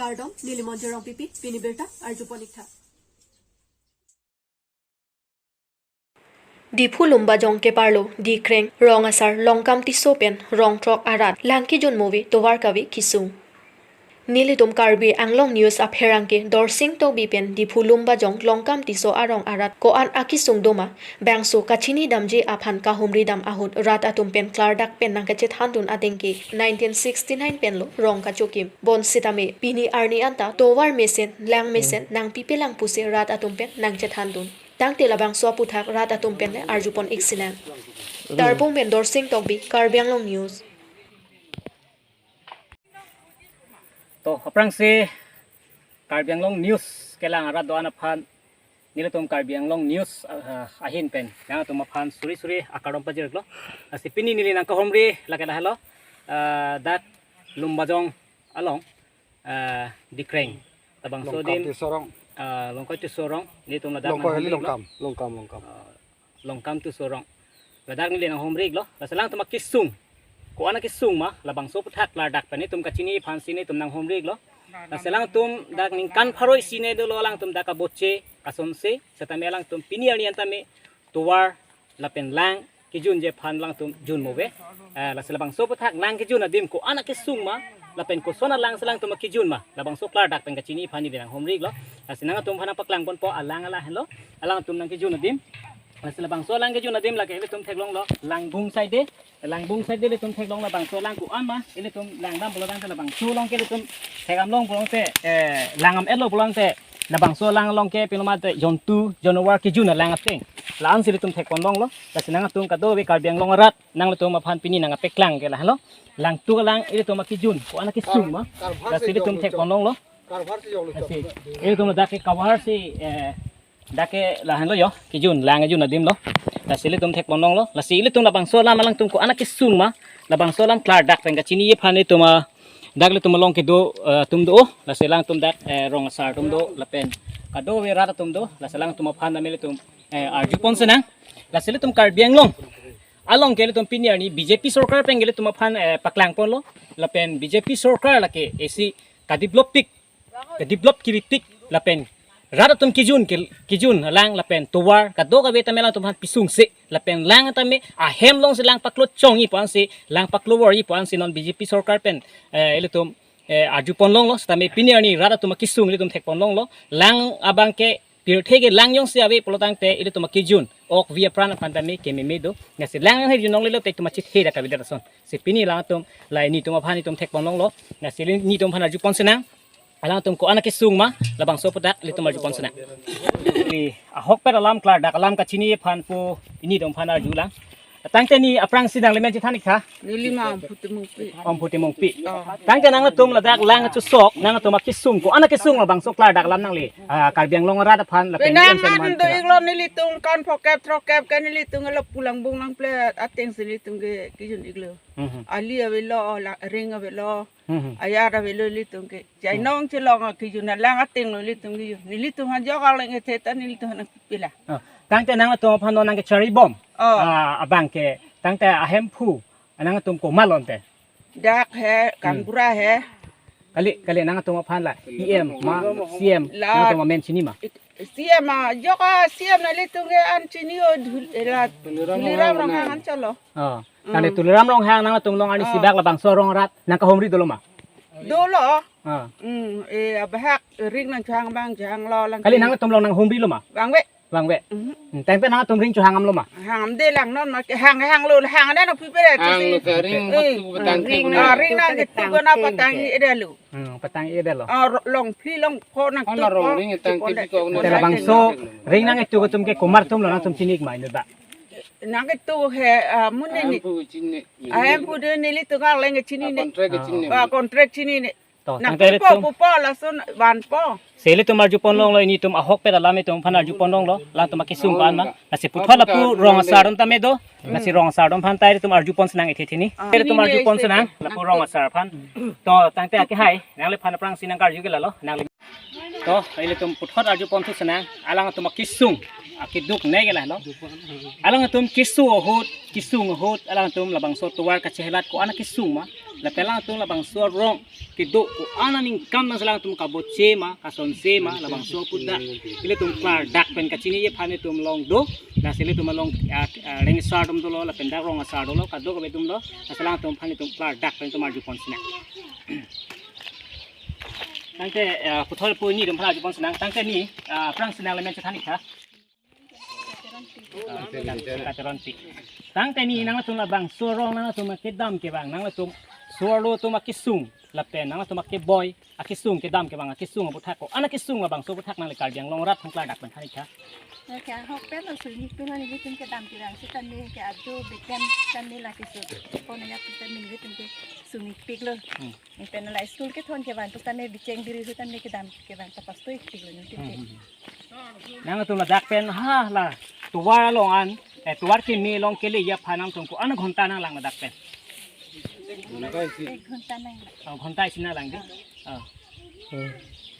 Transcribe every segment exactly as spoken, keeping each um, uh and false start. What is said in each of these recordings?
Kardom, neli Monjir Rongpipi, pini birta arjupon ik tha. Diphu Lumbajong keparlo Dikreng Rong Asar Longkam Tisso pen Rong Throk arat lang kejun move tovar kave kesung. Nelitum Karbi Anglong News apherangke Dorsing Tokbi pen Diphu Lumbajong Longkam Tisso arong arat ko-an akesung doma bangso kachini damji aphan kahumri dam ahut rat atum pen klardak pen nangkachethandun ateng ke nineteen sixty-nine penlo rong kachokim. Bonsitame pini arni anta tovar mesen, lang mesen nangpipelang pusi rat atum pen nangchethandun. Tangte labangso aputhak rat atum pen le arjupon ik sinang. Tarpung pen Dorsing Tokbi, Karbi Anglong News. To, aphrangsi Karbi Anglong News kelang arat do-an aphan nelitum Karbi Anglong News, ah, ahin pen nangtum aphan suri suri akardom pajirlo. Lasi pini neli nangkahumri lake lahelo, ah, dak Lumbajong along, ah, Dikreng. Labangso Longkam adim, Tisso arong. Ah, Longkam Tisso arong. Nelitum ladak Longkam nang kali humri Longkam. Longkam, Longkam. Ah, Longkam Tisso arong. Ladak neli nanghumri iklo. Lasi alangtum akesung, ko-an akesung ma, labangso aputhak klardak pen nelitum kachini aphansi nelitum nanghumri iklo. Lasi alangtum dak ningkan pharo isi ne dolo alangtum dak kaboche kasonse, setame alangtum pini arni antame tovar lapen lang kejunji aphan alangtum jun move. Eh, lasi labangso aputhak lang kejun adim ko-an akesung ma, lapen koson alang si alangtum akejun ma, labangso klardak pen kachini aphan neli nanghumri iklo. Lasi nangtum aphan nangpaklangponpo alang ala henlo, alangtum nangkejun adim. Lasi labangso alang kejun adim lake ilitum theklonglo Langbung side. Langbung side ilitum theklong labangso alang ko-an ma, ilitum langdam pulo tangte labangso along ke ilitum thekdam long pulote, eh, langdam etlo pulote labangso alang along ke pilo mate jontu janwar kejun alang ateng. La-ansi ilitum thekponlonglo. Lasi nangtum kadokave Karbi Anglong arat nanglitum aphan pini nangkapaklang ke lahelo. Langtuk alang ilitum akejun ko-an akesung ma. Lasi ilitum thekponlonglo. Lasi ilitum dak ke cover si, eh, dak ke lahenlo yo, kejun, lang kejun adim lo. Lasi ilitum thekponlonglo. Lasi ilitum labangso alam alangtum ko-an akesung ma, labangso alam klardak pen kachini aphan ilitum, ah, dak ilitum along kedo, eh, atum do. Lasi alangtum dak, eh, rong asar atum do, lapen kadokave rat atum do. Lasi alangtum aphan name ilitum, eh, arjupon sinang. Lasi ilitum Karbi Anglong along ke ilitum pini arni B J P sorkar pen ke ilitum aphan, eh, paklangponlo. Lapen B J P sorkar lake isi kadevelop pik, kadevelop kiri pik lapen rat atum kejun ke, kejun alang lapen tovar kadokave tame alangtum aphan pisungse lapen lang tame ahem alongsi lang paklo chongji pu-ansi, lang paklo vorji pu-ansi non B J P sorkar pen, eh, ilitum, eh, arjuponlonglo. Setame pini arni rat atum akesung ilitum thekponlonglo. Lang abang ke pirthe ke lang jongsi ave pulo tangte ilitum akejun, ok vi apran aphan tame kememe do. Lasi lang jongsi junlonglelo te itum achethe dak kavedet ason. Si pini alangtum, la nelitum aphan itum thekponlonglo. Lasi nelitum aphan arjupon sinang. Alangtum ko-an akesung ma, labangso aputhak ilitum arjupon sinang. Neli ahokpet alam klardak alam kachini aphan pu nelitum aphan arjulang. Tangte neli aphrangsi nangli men chethan ik tha. Neli ma Amphu Timungpi. Amphu Timungpi. Oh. Tangte nangtum ladak lang chusok, nangtum akesung ko-an akesung labangso klardak alam nangli, ah, Karbi Anglong arat aphan lapen penang ilitum aphan nang do iklo, nelitum kan phokep throkep kan nelitum lo pu Langbung nangple atengsi nelitum ke kejun iklo. Mhm. Ali avelo, la, ring avelo. Mhm. Ayar avelo ilitum ke. Chainong chelong akejun alang atenglo ilitum kejun. Nelitum ha jok alang ethe ta nelitum ha nangpila. Oh. Tangte nangtum aphan non nangkecharibom. Oh. Ah, abang ke. Tangte ahemphu nangtum komat lo ante? Dak he, hmm, Kangbura he. Kali, kali nangtum aphan la E M ma, C M, la nangtum amen chini ma? It-, C M a, jok a C M nelitum ke an chini o Dhul-, eh, la Tuliram Ronghang an chalo. Oh. Tangte, hmm, Tuliram Ronghang nangtum along arnisi, ah, bak labangso arong arat nangkahumri dolo ma? Dolo. Ah. Hmm, eh, abahak ring nangchohang abang chohanglo lang. Kali nangtum along nanghumrilo ma? Vangve. Vangve. Mhm. Hmm, tangte nangtum ring chohangdamlo ma? Hangdamde lang non ma ke hang hanglo hang nang pipe re. Hanglo ke ring, eh, matu patang, ring ke na, ring nangketu ke na patang-i-edetlo. Hmm, patang-i-edetlo. Ah, ro-, longphli longpho nangtu. Ana rong ring tang ke biko. Tangte labangso ring nangketu atum ke komat atumlo nangtum chini ik ma inut ba? Nangketu he, ah, mun ne ni. Ahemphu chini. Ahemphu de nelitum alang ke chini ne. Ah, contract ke chini ne. Ah, contract chini ne. To, nang tangte pupo, ilitum pupo lason vanpo. Si ilitum arjuponlonglo, nelitum ahokpet alam itum aphan arjuponlonglo, alangtum akesung ko-an ma. Lasi puthot lapu rong asar atum tame do. Lasi rong asar atum aphan ta ilitum arjupon sinang ethe thini. Ah. Ilitum arjupon sinang lapu rong asar aphan. To, tangte akehai nangliphan aphrangsi nangkarju ke lalo, nangli. To, ilitum puthot arjupon thu senang, alangtum akesung, akeduk ne ke lahelo. Alangtum keso ahut, kesung ahut, alangtum labangso tovar kachehelat ko-an akesung ma, lapen alangtum labangso arong kedo ko-an aningkan ma, alangtum kaboche ma, kasonse ma, labangso aphuthak ilitum klardak pen kachiniji aphan itum long do, lasi ilitum along, ah, ah, reng asar atum dolo, lapen dak rong asar dolo, kadokave atum lo, lasi alangtum aphan itum klardak pen itum arjupon senang. Tangte, ah, puthot pu ni itum aphan arjupon senang, tangte ni, ah, aphrang senang le men chethan ik tha. Ah, Kateron Tik. Tangte ni nangtum labangso arong nangtum kedam kevang, nangtum so-arlo atum akesung, lapen nangtum akeboi, akesung kedam kevang, akesung aphuthak ko-an akesung labangso aphuthak nangli Karbi Anglong arat aphan klardak pen than ik tha. Oke, ahok pen lo suni pen lo nelitum kedam kevang, sitame ke adu beken sitame la keso. Pon ya sitame nelitum kesung piklo. Hmm. Pen la school kethon kevang, sitame bicheng biri sitame kedam kevang, tapas tu ik piklo nelitum ke. Hmm, hmm, hmm. Nangtum ladak pen, ha, la tovar along an, eh, tovar kimi along keleji aphan nangtum ko-an ghonta nanglang ladak pen? Ek ghonta nang. Oh, ghonta isi nanglang di. Oh. Hmm.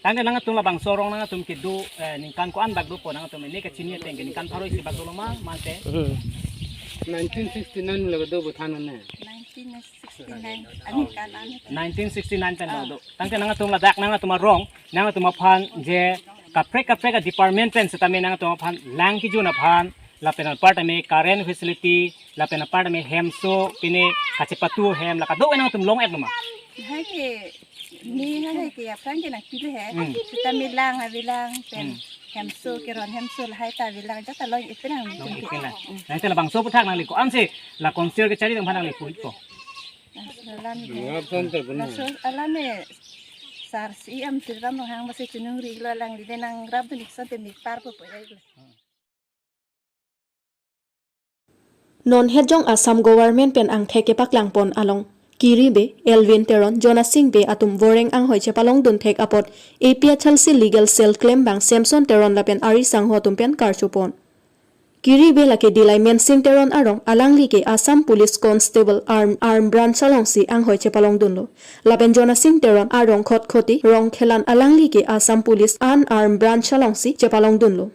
Tangte nangtum labangso arong nangtum kedo, eh, ningkan ko-an bak dopo nangtum ne kachini ateng ke ningkan pharo isi bak dolo ma, mante? Hmm. Nineteen sixty-nine lo do bo than ne. Nineteen sixty-nine. Aningkan an. Nineteen sixty-nine pen lo do. Tangte nangtum ladak nangtum arong, nangtum aphan je kaprek kaprek a-department pen sitame nangtum aphan lang kejun aphan, lapen apar tame current facility, lapen apar tame hemso, pine kachepatu hem, la kadokave nangtum long-et lo ma? Hai ke, ni hai ke aphrang ke nangpilo he. Hmm. Sitame lang avelang, pen Hmm. hemso, keron hemso lahai ta avelang, jata long-et lang. Long-et lang. Nangte labangso aphuthak nangli ko-ansi la Council kechari atum aphan nangli pu ik ko? Alam ni. Ngap son te pun. Laso alam ni sar si am tirtam lo hang basi chunung ri lo lang di de nangrap dun ik son te mik par po po ya ik lo. Non hetjong Assam government pen angthek kepaklangpon along Kiri Bey, Elwin Teron, Jonasing Bey atum voreng anghoi chepalongdun thek apot A P H L C legal cell klembang Samson Teron lapen ari sangho atum pen karchupon. Kiri Bey lake Dillai Mensing Teron arong, alangli ke Assam Police Constable Arm, Arm Branch alongsi anghoi chepalongdunlo. Lapen Jonasing Teron arong Khatkhati Rongkhelan, alangli ke Assam Police Unarmed Branch alongsi chepalongdunlo.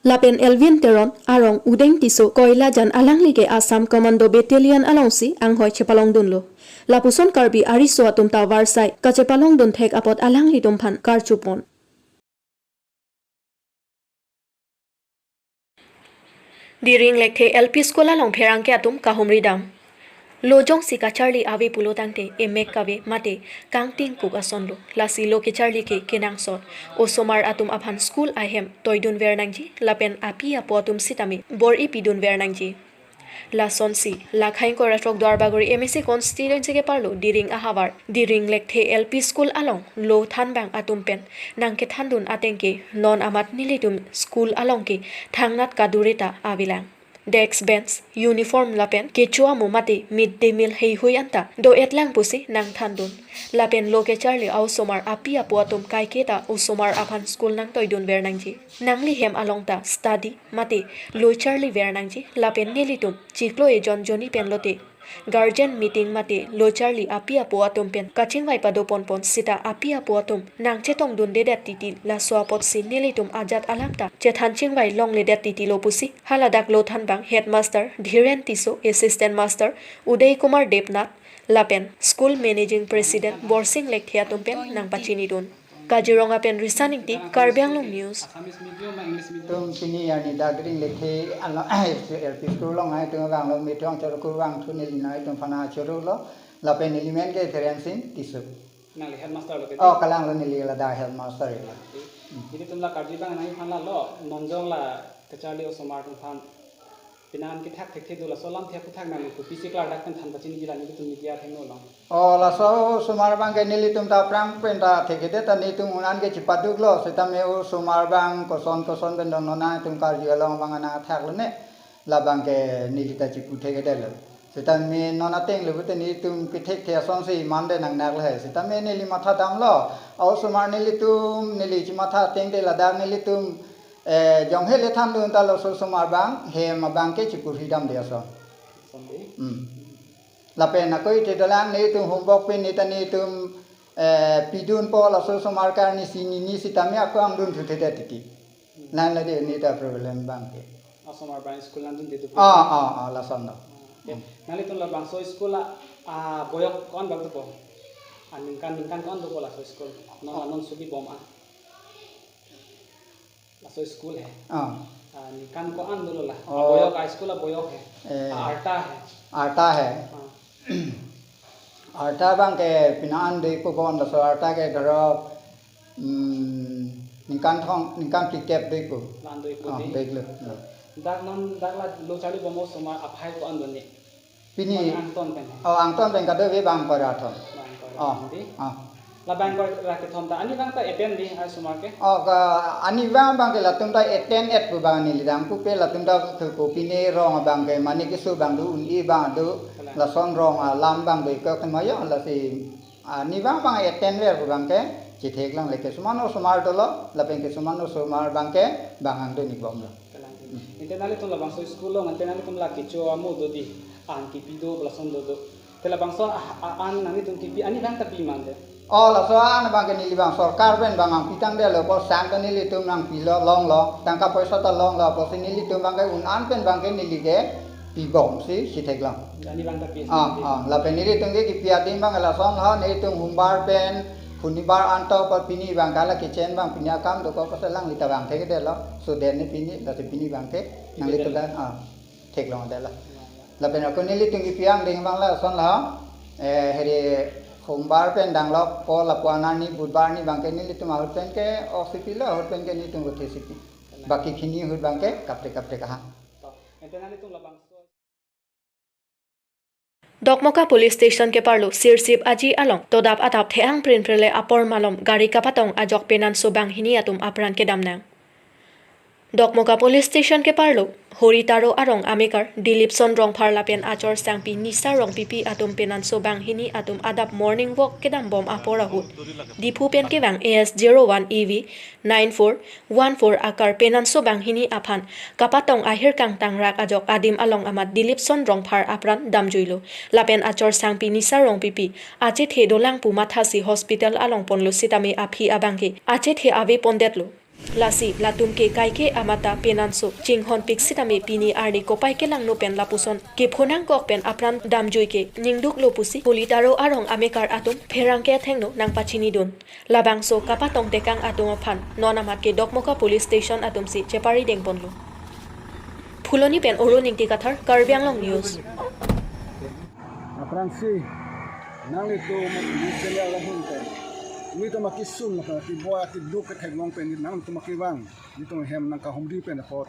Lapen Elwin Teron arong Udeng Tisso Koilajan, alangli ke Assam Commando Battalion alongsi anghoi chepalongdunlo. Lapuson Karbi ariso atum ta varsai kachepalongdun thek apot alanglitum aphan karchupon. Diring Lekthe L P School along pherangke atum kahumri dam. Lo jongsi kacharli ave pulo tangte emek kave mate kangtingkuk asonlo. Lasi lo kecharli ke kenangsot. Osomar atum aphan school ahem toidunver nangji, lapen api apo atum sitame bor-i pidunver nangji. Lasonsi, la khaing kora throk Duarbagori M A C constituency keparlo Diring ahavar, Diring Lekthe L P School along lo thanbang atum pen nangkethandun ateng ke non amat nelitum school along ke thangnat kadure ta avelang. Desk bench, uniform lapen kecho amo mate mid day meal heihui anta do-et lang pusi nangthandun. Lapen lo kecharli a-osomar api apo atum kaiketa osomar aphan school nangtoidunver nangji. Nangli hem along ta study mate lo charliver nangji, lapen nelitum chiklo ejon jonni pen lote guardian meeting mate lo charli api apo atum pen kachingvai padoponpon sita api apo atum nangchetongdundedet titi, laso apotsi nelitum ajat alam ta chethan chingvai longledet titilo pusi haladak lo thanbang headmaster Dhiren Tisso, assistant master Uday Kumar Debnath, lapen school managing president Borsing Lekthe atum pen nangpachinidun. Kaziranga pen Risan Ingti, Karbi Anglong News. Assamese medium ma English medium? Tum sini ya ni Diring Lekthe along L P school along hai tum vanglo, meeting choro kurvangthu neli nangtum aphan chorolo, lapen neli men ke Dhiren Sing Tisso. Nangli headmaster lo ke? Oh, kalanglo neli ladak headmaster ya. Jadi tum la karjibang nangji aphan la lo, non jong la kacharli osomar atum aphan penang kethak thekthe do, laso alam thek kethak nangli kopisi klardak pen than pachiniji la nelitum media athengno along? Oh, laso osomar abang ke nelitum ta aphrang pen ta thekthedet ta netum un-an ke chipaduklo, sitame osomar abang koson koson pen dong non nangtum karju along abang nangthaklo ne, labang ke neli ta chipu thekthedetlo. Sitame non ateng le pute netum kethekthe asonsi mande nangnaklo he. Sitame neli matha damlo, a-osomar nelitum, neli chimatha ateng te ladak nelitum eh, jong hele thandun ta laso osomar abang hem abang ke chikurhi damde ason. Sunday? Hmm. Lapen akoi te dolang netum homework pen neta netum, eh, pidunpo laso osomar ke arnisi nini sitame ako angdun thuthedet titi. Nang ladi ini ta problem abang ke. Osomar abang school nangdunde tu. Ah, ah, ah, lason do. Ah, okay. Nanglitum labangso school a, ah, boyok ko-an bang dopo? Ah, ningkan, ningkan ko-an dopo laso school? Non, ah, non subi bom a. Laso school he. Ah. Ah, ningkan ko-an dolo la? Oh. Ah, boyok, ah, school a boyok he. Eh. Ah, arta he. Arta he. Ah. Arta abang ke pini an dopo bon laso arta ke garo, mm, ningkan thong, ningkan phlikep dopo. La-an dopo. Ah, di. Dopo. Ah. Dak non, dak la lo charli bom osomar aphai ko-an do ni? Pini. Angton pen. Oh, angton pen kadokave bang koi ra thom. Bang koi ra thom di. Oh, oh. Labang koi ra kethom ta. Ani abang ta eten di, ai osomar ke? Oh, ka, ani abang abang ke latum ta eten et pu abang neli dang pupe latum ta ke ko pine rong abang ke mane keso abang do un-e abang do. Kalang. Lason rong alam abang do ikok tema yo lasi. Ah, ani abang abang eten ver pu abang ke, chetheklongle ke kesoman osomar dolo, lapen kesoman osomar abang ke, bang angdun ik bomlo. Kalang. Ante nanglitum labangso school along, ante nanglitum la kecho amo do di, an kipi do, lason do do. Te labangso a, a, an nanglitum kipi, ani abang ta pi mante? Oh, laso an abang ke neli abang sorkar pen abang nangpi tangdetlo, ko sang ke nelitum nangpilo longlo, tangka poisa ta longlo, apotsi nelitum abang ke un an pen abang ke neli ke, pi bomsi chetheklong. Ani abang ta pi. Ah, ah, lapen nelitum ke kipi adim abang lason ha, nelitum humbar pen, hunibar anto pa pini abang ke la kitchen abang pini akam dokok ko selang lita abang thekdetlo. So den ni pini, lasi pini abang ke, nanglitum ta, ah, theklongdetlo. Lapen ako nelitum kipi angdeng abang lason la, eh, heri humbar pen danglo, ko lapu-an arni budbar arni abang ke nelitum ahut pen ke, oksi pilo, ahut pen ke nelitum ko thesi pi. Baki khini ahut abang ke, kaprek kaprek aha. To, ante nanglitum labangso Dokmoka Police Station keparlo Sirsip Aji along todap adap the-ang prinprele apor malom gari kapatong ajok penanso banghini atum apran kedam nang. Dokmoka Police Station keparlo Hori Taro arong amekar Dilipson Rongphar lapen achor sangpi Nisa Rongpipi atum penanso banghini atum adap morning walk kedam bom apor ahut Diphu pen kevang A S zero one E V nine four one four akar penanso banghini aphan kapatong ahir kangtang rak ajok adim along amat Dilipson Rongphar apran damjuilo. Lapen achor sangpi Nisa Rongpipi achethe dolang pu mathasi hospital along ponlo sitame aphi abang ke achethe ave pondetlo. Lasi latum ke kaike amat ta penanso chinghonpik sitame pini arni kopai kelangno pen lapuson kephonangkok pen apran damjui ke ningduklo pusi Hori Taro arong amekar atum pherangke athengno nangpachinidun. Labangso kapatong tekang atum aphan non amat ke Dokmoka Police Station atumsi chepari dengponlo. Phuloni pen Arun Ingti Kathar, Karbi Anglong News. Aphrangsi nanglitum news channel ahin pen, nelitum akesung, akeboi, akeduk ketheklong pen nangtum akevang, nelitum hem nangkahumri pen apot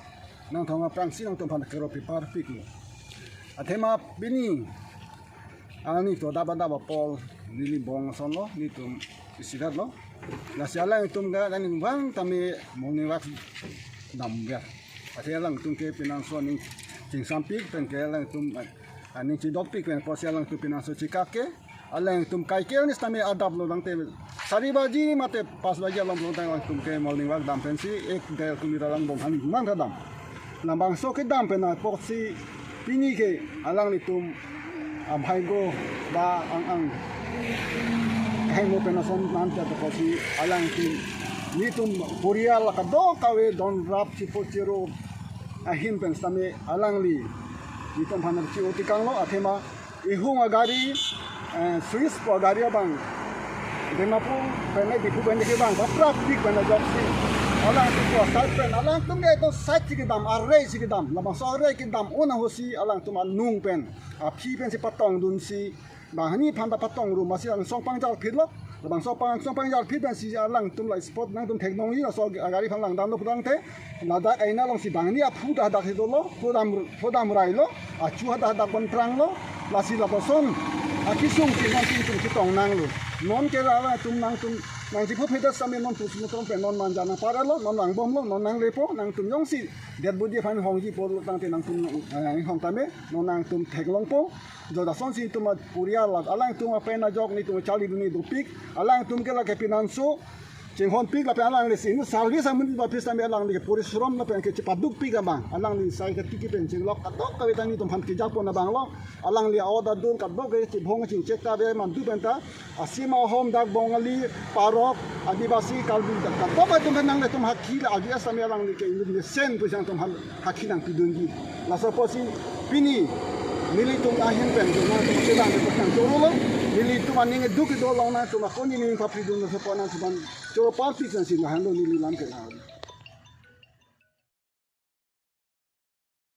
nangtum aphrangsi nangtum aphan kero pipar piklo. Athema pini arni todap adap apor neli bong asonlo, nelitum isirat lo. Lasi alangtum ga, alangtum vang tame morning walk damver. Athe alangtum ke penanso aning chingsampik pen ke alangtum, ah, aning chidokpik pen apotsi alangtum penanso chekak ke. Alangtum kaike arni sitame adaplo tangte sari baji mate pas baji along tang alangtum ke morning walk dam pensi ek dei kilometer along bom han man ta dam. Labangso kedam pen apotsi pini ke alanglitum abhai go ba ang ang hemo pen ason nangta apotsi alangtum nelitum porial kadokave donrap chipo chiro ahin pen sitame alangli nelitum aphan archi otikanglo athema ihung agari, eh, Swiss pu agari abang Dimapur pen Diphu pen ke bang kaprapik pen ajoksi alangtum pu aside pen alangtum ke to side si kedam, arei si kedam, labangso arei kedam un ahutsi alangtum anung pen aphi pensi patongdunsi banghini aphan ta patong rum asi angsong pangjarphitlo. Labangso pang angsong pangjarphit pensi alangtum la spot nangtum theklongji laso agari aphan langdamlo pu tangte ladak aina alongsi banghini aphu ta hadak si dolo, phu dam, phu dam railo, achu hadak hadak pon pranglo, lasi lapuson akesung si nangtum chetong nanglo. Non ke alangtum nangtum nangchiphu phedas sitame non pusmutrong pen non manja nangparlo, non nangbomlo, non nanglepo, nangtum jongsi dead body aphan hongji apotlo tangte nangtum, eh, hong tame non nangtum theklongpo. Jo lasonsi nelitum aporial alangtum apen ajok nelitum charlidunji dopik, alangtum ke lake penanso chinghonpik lapen alangli si inut service amonit aphi sitame alangli ke porishrom lapen ke chipadukpik abang alangli sai ke tiki pen chinglok kadokave ta nelitum aphan kejakpon abang lo. Alangli a-order dun kadokave chibhong chingchek kave mandu penta asima ahom dak Bongali, Parok, Adivasi, Karbi dak kadokave atum pen nanglitum hakhi la agi asitame alangli ke inut mesen pu jang atum aphan hakhi nangpidunji. Laso apotsi pini nelitum ahin pen atum nangtum chelang atum nangchorolo. Nelitum aning eduk kedo along nangtum ako neli ning papridun laso apot nangtum aphan choro parpik nangsi lahenlo neli lam ke lahenlo.